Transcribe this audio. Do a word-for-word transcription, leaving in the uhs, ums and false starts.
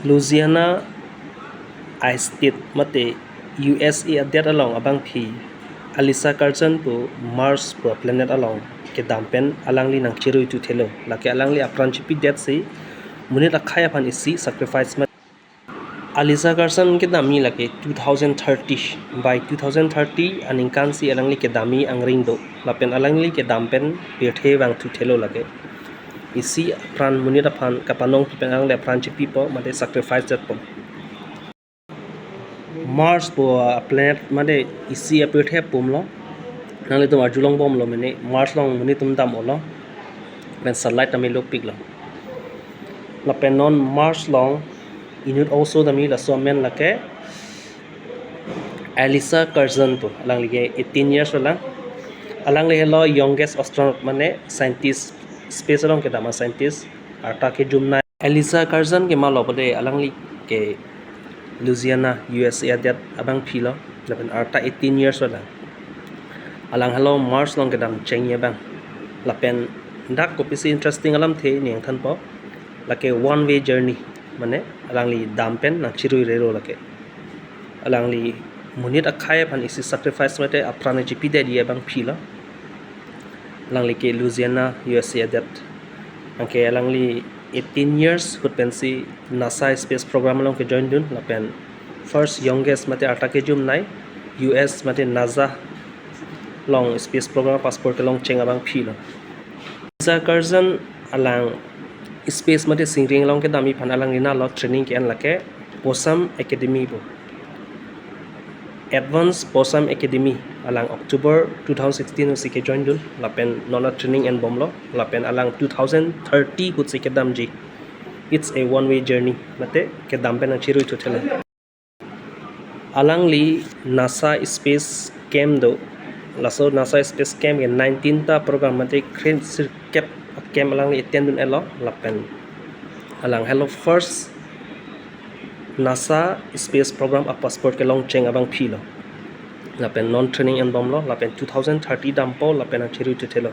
Louisiana a-state mate U S A adet along abangpi Alyssa Carson pu Mars pu planet along kedam pen alangli nangcherui thuthelo. Lake alangli apran chipidetsi monit akhei aphan isi sacrifice mate Alyssa Carson kedamji lake two thousand thirty. By two thousand thirty aningkansi alangli kedamji angring do. Lapen alangli kedam pen pirthe vang thuthelo lake. Isi apran monit aphan kapanong pen alangli apran chipipo mate sacrifice detpo. Mars pu planet mate isi apirthe apum lo. Nanglitum arjulongbomlo mene Mars along monit atum dam-olo. Pen satellite tame lopiklo. Lapen non Mars along inut oso damji, laso amen lake Alyssa Carson pu. Alangli ke eighteen years old lang. Alangli helo youngest astronaut mane scientist, space along kedam a-scientist arta kejumnei. Alyssa Carson ke malo pade, alangli ke Louisiana, U S A adet abangpi lo, lapen arta eighteen years old lang. Alang helo Mars along kedam chengji abang. Lapen dak kopisi interesting alamthe nangthanpo. Lake one way journey, mane alangli dam pen nangcherui rero lake. Alangli monit akhei aphan isi sacrifice mate apran chipidetji abangpi lo. Alangli ke Louisiana, U S A adet. Anke alangli eighteen years ahut pensi NASA space program along kejoin dun lapen first youngest mate arta kejumnei U S mate NASA along space program passport kelongcheng abangpi lo. Alyssa Carson alang space mate singring along kedamji aphan alangli nalo training ke-en lake POSAM Academy pu. Advanced POSAM Academy alang October two thousand sixteen ahutsi kejoin dun lapen non a-training enbomlo lapen alang two thousand thirty ahutsi kedamji. It's a one way journey mate kedam pen nangcherui thuthelo. Alangli NASA space camp do. Laso NASA space camp ke nineteen ta program mate kre sirkep camp alangli attend dun-elo lapen alang helo first NASA space program a-passport kelongcheng abangpi lo. Lapen non training enbomlo lapen two thousand thirty dampo lapen nangcherui thuthelo.